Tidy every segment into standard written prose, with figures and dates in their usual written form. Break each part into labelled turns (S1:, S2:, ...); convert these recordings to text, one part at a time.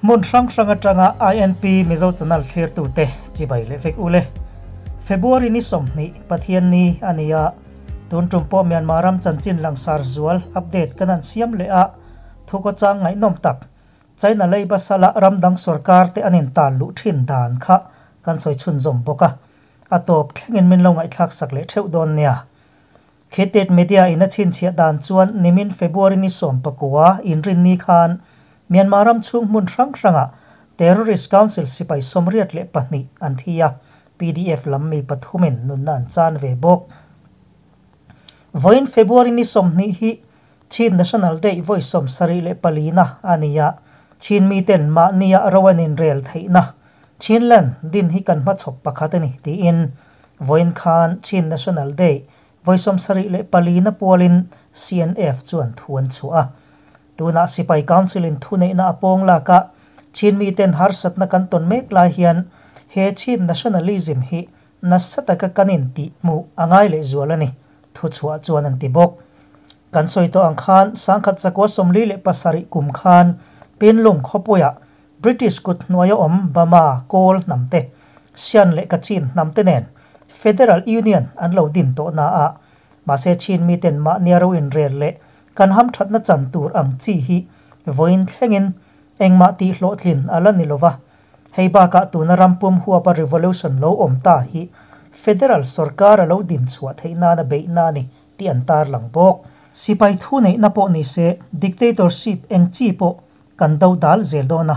S1: Hmun hrang hrang atanga INP Mizo Channel thlirtute chibai leh vek ule. February ni 20 Pathianni a ni a, tun tum pawh Myanmar ram chanchin langsar zual update kan han siam leh a, thukhawchang ngaihnawm tak China leiba sala ram dang sorkar te an intal luh thin dan kha kan sawi chhunzawm bawk a, a tawp thlengin min lo ngaihthlak sak leh theuh dawn nia. Khetet Media in a chhinchhiah dan chuan nimin February ni 19 inrinni khan Myanmar ram chhung hmun hrang hrangah Terrorist Council sipai 82 an thi a, PDF lam mi pathumin nunna an chan ve bawk. Vawiin February ni 20 hi Chin National Day vawi 74 na a ni a, Chin miten mahnia ro an inrel theihna Chinland din hi kan hmachhawp pakhat a ni tiin vawiin khan Chin National Day vawi 74 na pualin CNF chuan thu an chhuah a. Tunah Sipai Council in thuneihna a pawng laka Chin miten harsatna kan tawn mek lai hian he Chin nationalism hi nasa taka kan intih hmuh a ngai leh zual a ni, thu chhuah chuan an ti bawk. Kan sawi tawh ang khan 1947 kum khan Pinlung khawpuiah British kut hnuaia awm Bama Kawl hnamte, Sian leh Kachin hnamte nen Federal Union an lo din tawh na a, mahse Chin miten mahnia ro inrel leh kan hamthatna chan tur ang chi hi vawiin thlengin engmah tih hlawhtlin a la ni lova. Hei bakah tuna rampum huapa revolution lo awm ta hi Federal sorkar a lo din chhuah theih nana beihna a ni tih an tarlang bawk. Sipai thu neihna pawh ni se dictatorship eng chi pawh kan do dal zel dawn a,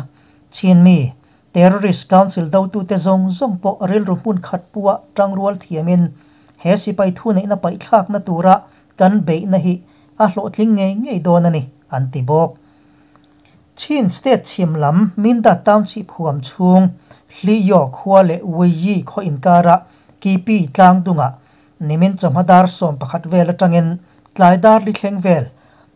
S1: Chin mi Terrorist Council dotute zawng zawng pawh rilru hmun khat pua tangrual thiamin he sipai thu neihna paihthlakna tura kan beihna hi a hlawhtling ngei ngei dawn a ni, an ti bawk. Chin State chhim lam Mindat Township huam chhung Hliyaw khua leh Weiyi khaw inkara Kipi tlang dungah nimin chawhma dar 11 vel atangin tlai dar li thleng vel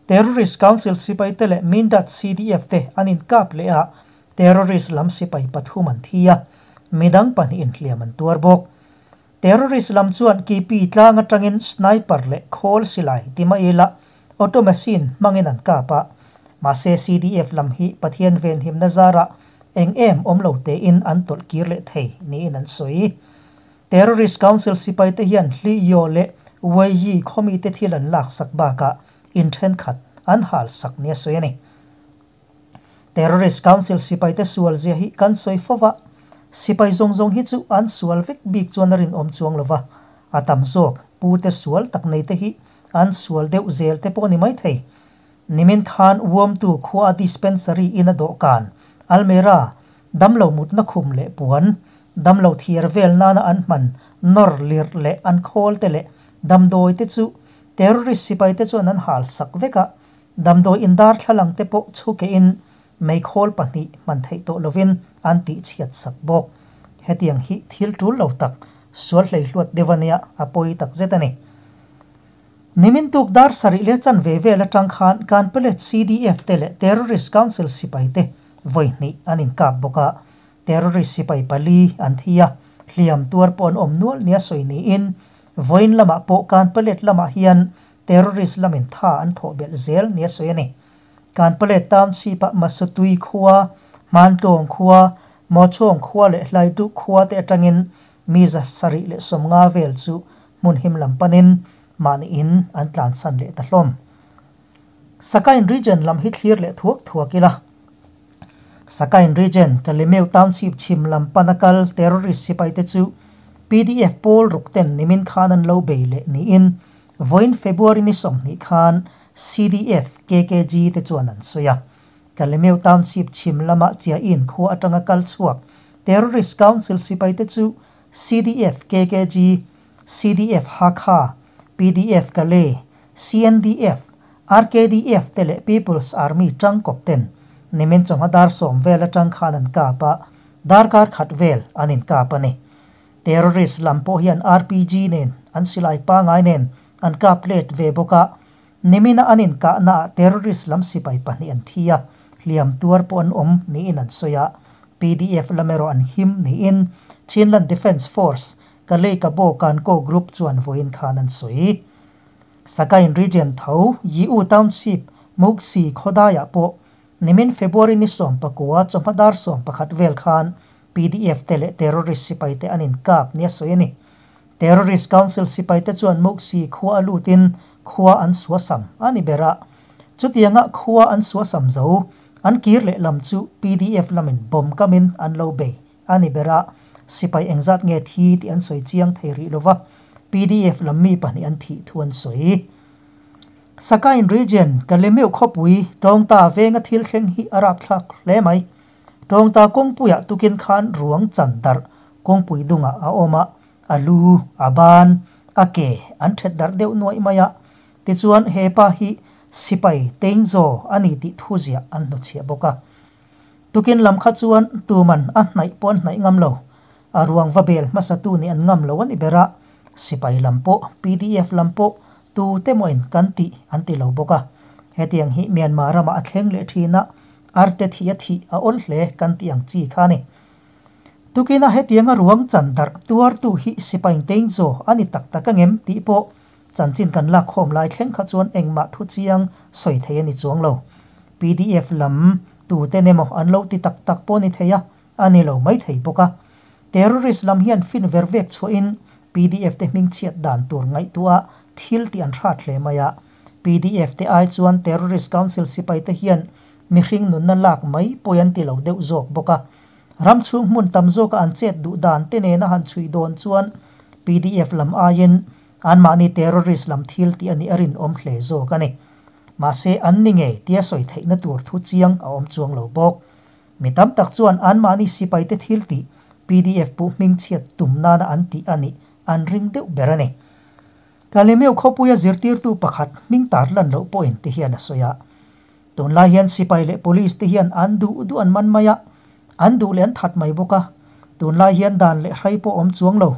S1: Terrorist Council sipai te leh Mindat CDF te an inkap leh a, terrorist lam sipai pathum an thi a, midang pahnih inhliam an tuar bawk. Terrorist lam chuan Kipi tlang atangin sniper leh khawl silai tima ila auto machine hmangin an kap a, mahse CDF lam hi Pathian venhimna zara eng em awm lo tein an tawlh kir leh thei niin an sawi. Terrorist Council sipai te hian Hliyaw leh Weiyi khawmi te thil an lak sak bakah inthen khat an hal sak nia sawi a ni. Terrorist Council sipai te sual zia hi kan sawi fova, sipai zawng zawng hi chu an sual vek bik chuan a rinawm chuang lova, a tam zawk pu te sual tak nei te hi an sual deuh zel te pawh ni mai thei. Nimin khan Uamtu khua dispensary in a dawhkan, almera, damlo mutna khum leh puan, damlo thiar vel nana an hman nawr lir leh an khawl te leh damdawi te chu terrorist sipai te chuan an hal sak vek a, damdawi indar thlalang te pawh chhuke in meikhawl pahnih hman theih tawh lovin an tih chhiat sak bawk. Hetiang hi thil tul lo tak sual hlei hluat deuh ania a pawi tak zet a ni. Nimin tuk dar 7 leh chanve vel atang khan Kanpalet CDF te leh Terrorist Council sipai te vawi hnih an inkap bawk a, terrorist sipai pali an thi a, hliam tuar pawh an awm nual nia sawi niin vawiin lamah pawh Kanpalet lamah hian terrorist lamin tha an thawh belh zel nia sawi a ni. Kanpalet Township ah Masutui khua, Hmantawng khua, Mawchawng khua leh Hlaidu khua te atangin mi 750 vel chu hmun him lam panin mahni in an tlan san leh ta hlawm. Sakain region lam hi thlir leh thuak thuak ila. Sakain region Kalemeu Township chhim lam panakal terrorist sipai te chu PDF pawl ruk ten nimin khan an lo bei leh niin vawiin February ni 20 khan CDF KKG te chuan an sawi a. Kalemeu Township chhim lama chia in khua atanga kal chhuak Terrorist Council sipai te chu CDF KKG, CDF Hakha, PDF Kale, CNDF, RKDF te leh People's Army tangkawp ten nimin chawhma dar 10 vel atang khan an kap a, darkar khat vel an inkap a ni. Terrorist lam pawh hian RPG nen an silai pangai nen an kap let ve bawk a, nimina an inkahna ah terrorist lam sipai pahnih an thi a, hliam tuar pawh an awm niin an sawi a. PDF lam erawh an him niin Chinland Defence Force Kalay Kabo Kanko Group chuan vawiin khan an sawi. Sakain region tho Yiu Township Muksi khawdaiah pawh Nimin February ni 19 chawhma dar 11 vel khan PDF te leh terrorist sipai te an inkap nia sawi a ni. Terrorist Council sipai te chuan Muksi khua a lutin khua an suasam a ni ber a. Chutianga khua an suasam zo an kir leh lam chu PDF lamin bomb kamin an lo bei a ni ber a. Sipai engzat nge thi tih an sawi chiang thei rih lova, PDF lam mi pahnih an thih thu an sawi. Sakain Region, Kalemeu khawpui, Tawngta venga thil thleng hi a rapthlak hle mai. Tawngta kawngpuiah tukin khan ruang chan darh kawngpui dungah a awm a, a lu, a ban, a ke an ṭhet darh deuh nuaih mai a. Tichuan he pa hi sipai Teinzaw a ni tih thu ziah an hnuchhiah bawk a. Tukin lam kha chuan tuman a hnaih pawh an hnaih ngam lo. A ruang va bel hmasatu nih an ngam lo a ni ber a, sipai lam pawh, PDF lam pawh tute mawin kan tih an ti lo bawk a. Hetiang hi Myanmar ramah a thleng leh thin a, arte thih a thih a awl hle kan tih ang chi kha a ni. Tukina hetianga ruang chan darh tuartu hi sipai Teinzaw a ni tak tak angem tih pawh chanchin kan lak khawm lai thleng kha chuan engmah thu chiang sawi thei a ni chuang lo. PDF lam tuten emaw an lo ti tak tak pawh a ni thei a, a ni lo mai thei bawk a. Terrorist lam hian fin ver vek chhuahin PDF te hming chhiat dan tur ngaihtuah thil tih an hrat hle mai a. PDF te ai chuan Terrorist Council sipai te hian mihring nunna lak mai pawi an ti lo deuh zawk bawk a. Ram chhung hmun tam zawka an chet duh dan te nena han chhui dawn chuan PDF lam aiin anmahni terrorist lam thil tih a nih a rinawm hle zawk a ni. Mahse an ni ngei tia sawi theihna tur thu chiang a awm chuang lo bawk. Mi tam tak chuan anmahni sipaite thil tih PDF puh hmingchhiat tum nana an tih a nih an ring deuh ber a ni. Kalemeu khawpuia zirtirtu pakhat hming tar lan loh pawhin ti hian a sawi a. Tunlai hian sipai leh police te hian an duh duh an man mai a, an duh leh an that mai bawk a. Tunlai hian dan leh hrai pawh awm chuang lo.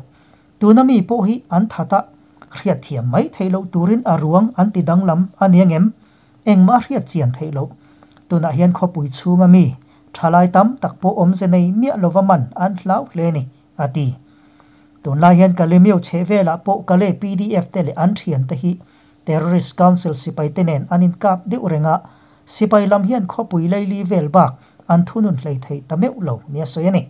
S1: Tuna mi pawh hi an that a, hriatthiam mai theih loh turin a ruang an ti danglam a ni angem? Engmah a hriat chian theih loh. Tunah hian khawpui chhunga mi thalai tam tak pawh awmze nei miah lova man an hlau hle a ni, a ti. Tunlai hian Kalemeu chheh velah pawh Kale PDF te leh an thiante hi Terrorist Council sipai te nen an inkap deuh reng a, sipai lam hian khawpui leili vel bak an thunun hlei thei ta meuh lo nia sawi a ni.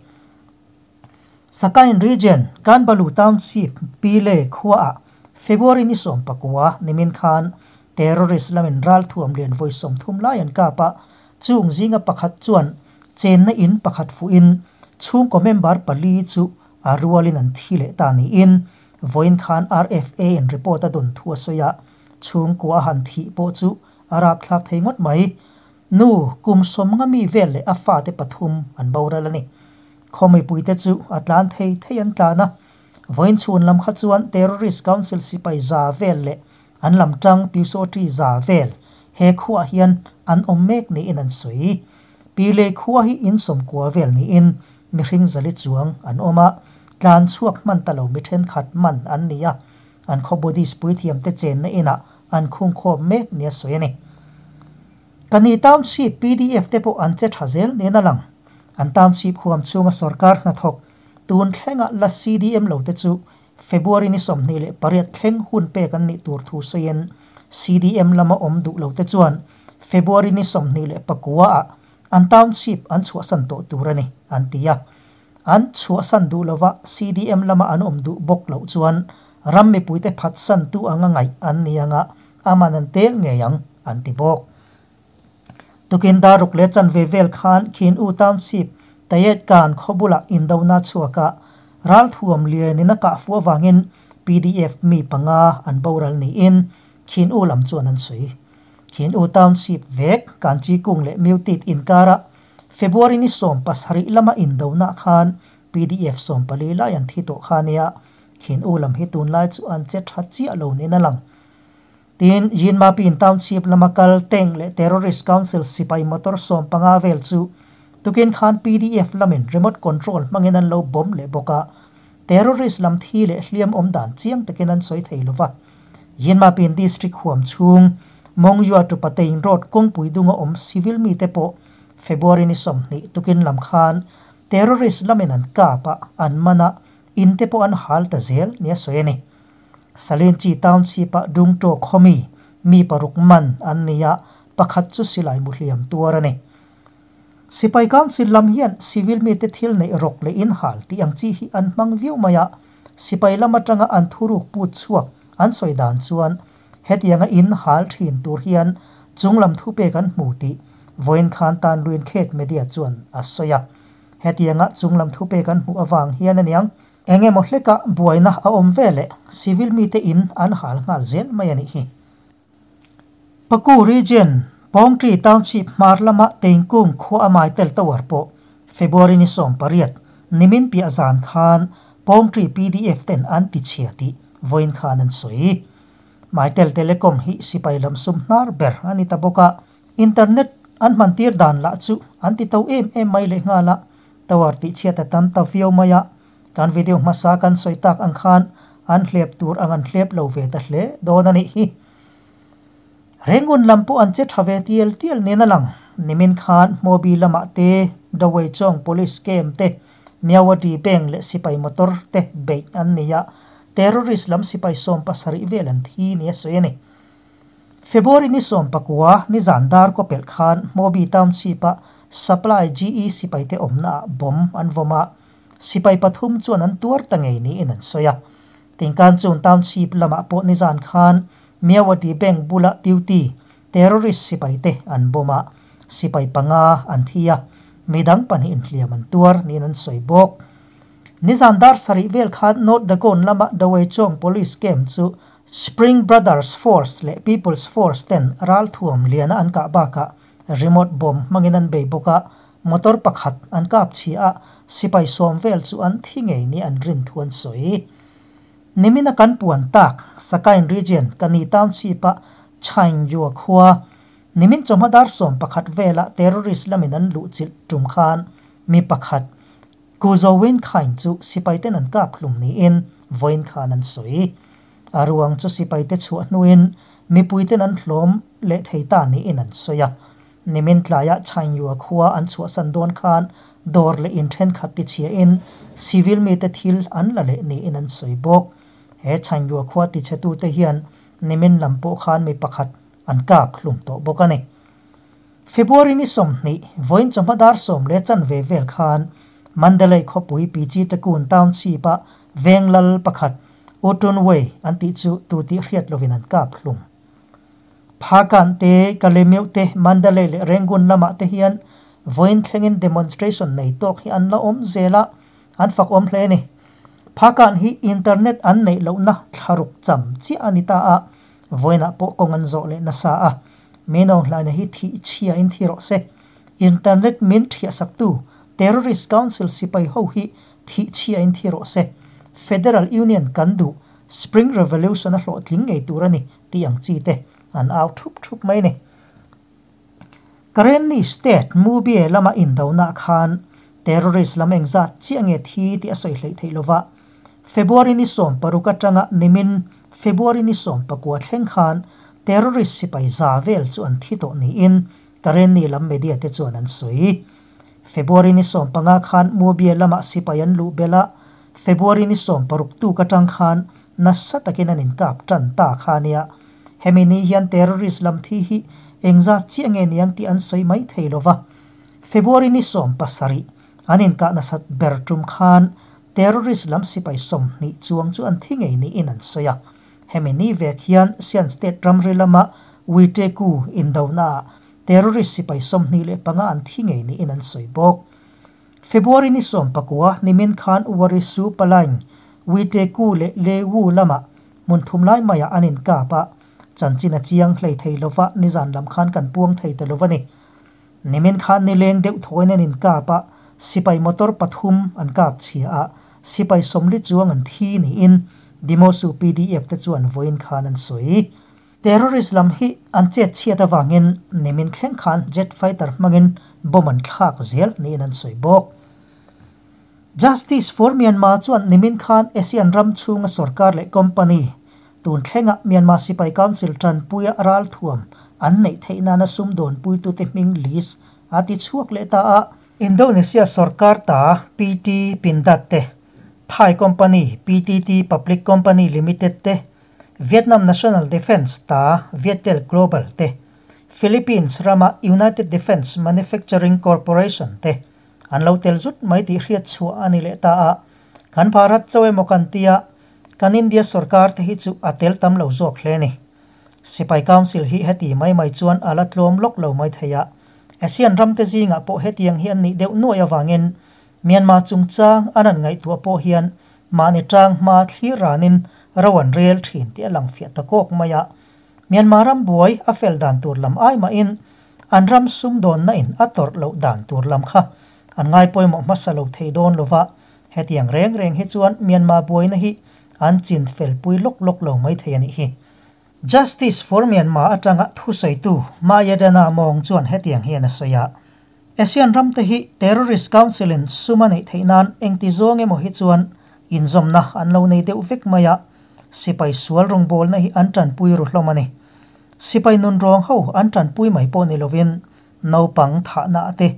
S1: Sakain Region, Kanbalu Township, Pile khuaah February ni 19 nimin khan terrorist lamin ralthuam lian vawi 30 lai an kap a, chung zinga pakhat chuan chenna in pakhat fuhin chhungkaw member pali chu a rualin an thi leh ta niin vawiin khan RFA in report a dawn thu a sawi a, chhungkua a han thih pawh chu a rapthlak thei ngawt mai. Nu kum 50 mi vel leh a fate pathum an boral a ni. Khaw mipuite chu a tlan thei thei an tlan a, vawiin chhun lam kha chuan Terrorist Council sipai za vel leh an lam tang Pyusawṭi za vel he khuaah hian an awm mek niin an sawi. Pile khua hi in 90 vel niin mihring zali chuang an awm a, tlan chhuak hman ta lo mi thenkhat man an ni a, an khaw Buddhist puithiamte chenna inah an khungkhawm mek nia sawi a ni. Kani Township PDF te pawh an che tha zel niin a lang. An Township huam chhunga sorkar hnathawk tun thlenga la CDM lo te chu February ni 28 thleng hun pek an nih tur thu sawiin CDM lama awm duh lo te chuan February ni 29 ah an Township an chhuahsan tawh tur a ni an ti a. An chhuahsan duh lova CDM lama an awm duh bawk loh chuan ram mipuite phatsan tu anga ngaih an ni anga aman an tel ngei ang an ti bawk. Tukin daruk leh chanve vel khan Khin U Township Tayet Kan khaw bulah indona chhuaka ralthuam lianin a kah fuh avangin PDF mi panga an boral niin Khin U lam chuan an sawi. Khin U Township vek Kanchi Kung leh Myotit inkara February ni 17 lama indona khan PDF 14 lai an thi tawh kha nia. Khin U lam hi tunlai chu an che tha chiah lo niin a lang. Tin, Yinmapin Township lama kal tank leh Terrorist Council sipai motor 15 vel chu tukin khan PDF lamin remote control hmangin an lo bomb leh bawk a. Terrorist lam thi leh hliam awm dan chiang takin an sawi thei lova. Yinmapin District huam chhung Mongyua to Patein Road kawngpui dunga awm civil mi te pawh February ni 20 tukin lam khan terrorist lamin an kap a, an man a, in te pawh an hal ta zel nia sawi a ni. Salenchi Township ah Dungtaw khaw mi, mi paruk man an ni a, pakhat chu silai mu hliam tuar a ni. Sipai Council lam hian civil mite thil neih rawk leh in hal tih ang chi hi an hmang viau mai a, sipai lam atanga an thuruk put chhuak an sawi dan chuan hetianga in hal thin tur hian chunglam thupek an hmu tih vawiin khan tan luin khet media chuan a sawi a. Hetianga chunglam thupek an hmuh avang hian aniang eng emaw hleka buaina a awm veleh civil mite in an hal nghal zel mai a nih hi. Paku Region, Pawngṭi Township hmar lama Tengkung khua a Maitel Tower pawh February ni 18, nimin piah zan khan Pawngṭi pdf ten an tichhia tih vawiin khan an sawi. Maitel Telecom hi sipai lam sum hnar ber a ni ta bawk a, internet an hmantir dan lah chu an ti to em em mai lehnghal a, tower tihchhiat a tam ta viau mai a, kan video hmasa kan sawi tak ang khan an hlep tur ang an hlep lo ve ta hle dawn a nih hi. Rengun lam pawh an che tha ve tial tial nen a lang. Nimin khan Hmawbi lamah te, Dawei Chawng Police Camp te, Myawaddy Bank leh sipai motor te beih an ni a, terrorist lam sipai 70 vel an thi nia sawi a ni. February ni 19 nizan dar kaw pelh khan Hmawbi Township-a Supply GE sipai te awmnaah bomb an vawm a, sipai pathum chuan an tuar ta ngei niin an sawi a. Tingkanchung Township lamah pawh nizan khan Myawaddy Bank bula duty terrorist sipai te an bomb a, sipai panga an thi a, midang pahnih inhliam an tuar niin an sawi bawk. Nizan dar sarih vel khan North Dagon lama Dawei Chawng Police Camp chu Spring Brothers Force leh People's Force ten ralthuam liana an kah bakah remote bomb hmangin an bei bawk a, motor pakhat an kap chhia a, sipai 10 vel chu an thi ngei ni an rin thu an sawi. Nimina kan puan tak Sakain Region Kani Township-a Chaingyua khua nimin chawhma dar 11 vela terrorist lamin an luh chilh tum khan mi pakhat Kuzowin Khain chu sipai ten an kap hlum niin vawiin khan an sawi. A ruang chu sipai te chhuah hnuin mipui ten an hlawm leh thei ta niin an sawi a. Nimin tlaia Chaingyua khua an chhuahsan dawn khan dawr leh in thenkhat ti chhia in civil mite thil an la leh niin an sawi bawk. He Chaingyua khua ti chhetu te hian nimin lam pawh khan mi pakhat an kap hlum tawh bawk a ni. February ni 20 vawiin chawhma dar 10:15 vel khan Mandalay khawpui PG Takun Township-a Venglal pakhat Utunway an tih chu tu tih hriat lovin an kap hlum. Phakan te Kalemeu te Mandalay leh Rangoon lamah te hian vawiin thlengin demonstration nei tawk hi an la awm zel a, an fak awm hle a ni. Phakan hi internet an neih lohna thlaruk cham chiah a ni ta a, vawiinah pawh kawng an zawh leh nasa a. Minawng hlaina hi thih chhia in thi rawh se. Internet min thiah saktu Terrorist Council sipai ho hi thih chhia in thi rawh se. Federal Union kan duh Spring Revolution a hlawh tling ngei tur a ni tih ang chi te an au thup thup mai a ni. Karenni State Mubie lama indona khan terrorist lam engzat chiah nge thi tih a sawi hleih theih lova. February ni 16 atanga nimin February ni 19 thleng khan terrorist sipai za vel chu an thi tawh niin Karenni lam media te chuan an sawi. February ni 15 khan Mubie lama sipai an luh bela February ni 16 tuk atang khan nasa takin an inkap tan ta khania. Hemi ni hian terrorist lam thi hi engzat chiah nge niang tih an sawi mai thei lova. February ni 17 an inkah nasat ber tum khan terrorist lam sipai 20 chuang chu an thi ngei niin an sawi a. Hemi ni vek hian Sian State ramri lama Witeku indona terrorist sipai 25 an thi ngei niin an sawi bawk. February ni 19 nimin khan Warisu Palaing Witeku leh Lewu lama mun thum lai maiah an inkap a, chanchin a chiang hlei thei lova nizan lam khan kan puang thei ta lova ni. Nimin khan ni leng deuh thawiin an inkap a, sipai motor pathum an kap chhia a, sipai 40 chuang an thi niin Dimosu PDF te chuan vawiin khan an sawi. Terrorist lam hi an chet chhiat awangin nimin thleng khan jet fighter hmangin bomb an thlak zel niin an sawi bawk. Justice for Myanmar chuan nimin khan ASEAN ram chhunga sarkar leh company tun thlenga Myanmar Sipai Council tanpuia ralthuam an neih theih nana sum dawn puitu te hming list a ti chhuak leh ta a. Indonesia sarkar ta PT Pindad te, Thai company PTT Public Company Limited te, Vietnam National Defense ta Viettel Global te, Philippines rama United Defence Manufacturing Corporation te an lo tel zut mai tih hriat chhuah a ni leh ta a, kan Bharat chauh emaw kan tia kan India sorkar te hi chu a tel tam lo zawk hle a ni. Sipai Council hi heti mai mai chuan a la tlawm lawk lo mai thei a, ASEAN ram te zingah pawh hetiang hi an nih deuh nuaih avangin Myanmar chungchang an han ngaihtuah pawh hian mahni tang hma thlir ranin ro an rel thin tih a lang fiah ta kawk mai a. Myanmar ram buai a fel dan tur lam ai mahin an ram sumdawnna in a tawrh loh dan tur lam kha an ngai pawimawh hmasa lo thei dawn lova, hetiang reng reng hi chuan Myanmar buaina hi an chin fel pui lawk lawk lo mai thei a nih hi. Justice for Myanmar atanga thusawitu Mayadana Mawng chuan hetiang hian a sawi a, ASEAN ramte hi Terrorist Council in sum a neih theih nan engti zawng emaw hi chuan inzawmna an lo nei deuh vek mai a, sipai sual rawngbawlna hi an tanpui ru hlawm a ni. Sipai nunrawng ho an tanpui mai pawh ni lovin naupang thahna te,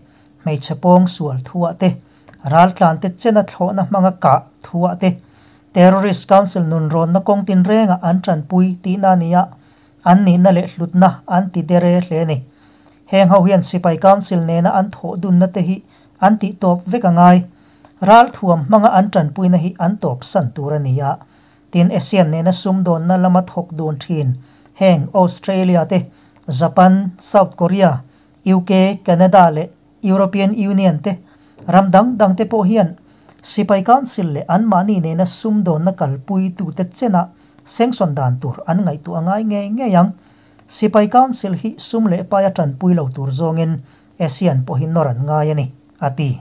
S1: hmeichhe pawng sual thuah te, raltlante chena thlawhna hmanga kah thuah te, Terrorist Council nunrawnna kawng tinrengah an tanpui tihna a ni a, an nihna leh hlutna an ti dere hle a ni. Heng ho hian Sipai Council nena an thawh dunna te hi an tih tawp vek a ngai. Ralthuam hmanga an tanpuina hi an tawp san tur a ni a. Tin, ASEAN nena sumdawnna lama thawk dun thin heng Australia te, Japan, South Korea, UK, Canada leh European Union te ram dang dang te pawh hian Sipai Council leh anmahni nena sumdawnna kalpuitute chenah sengsawn dan tur an ngaihtuah a ngai ngei ngei ang. Sipai Council hi sum leh paia tanpui lo tur zawngin ASEAN pawhin nawr an ngai a ni, a ti.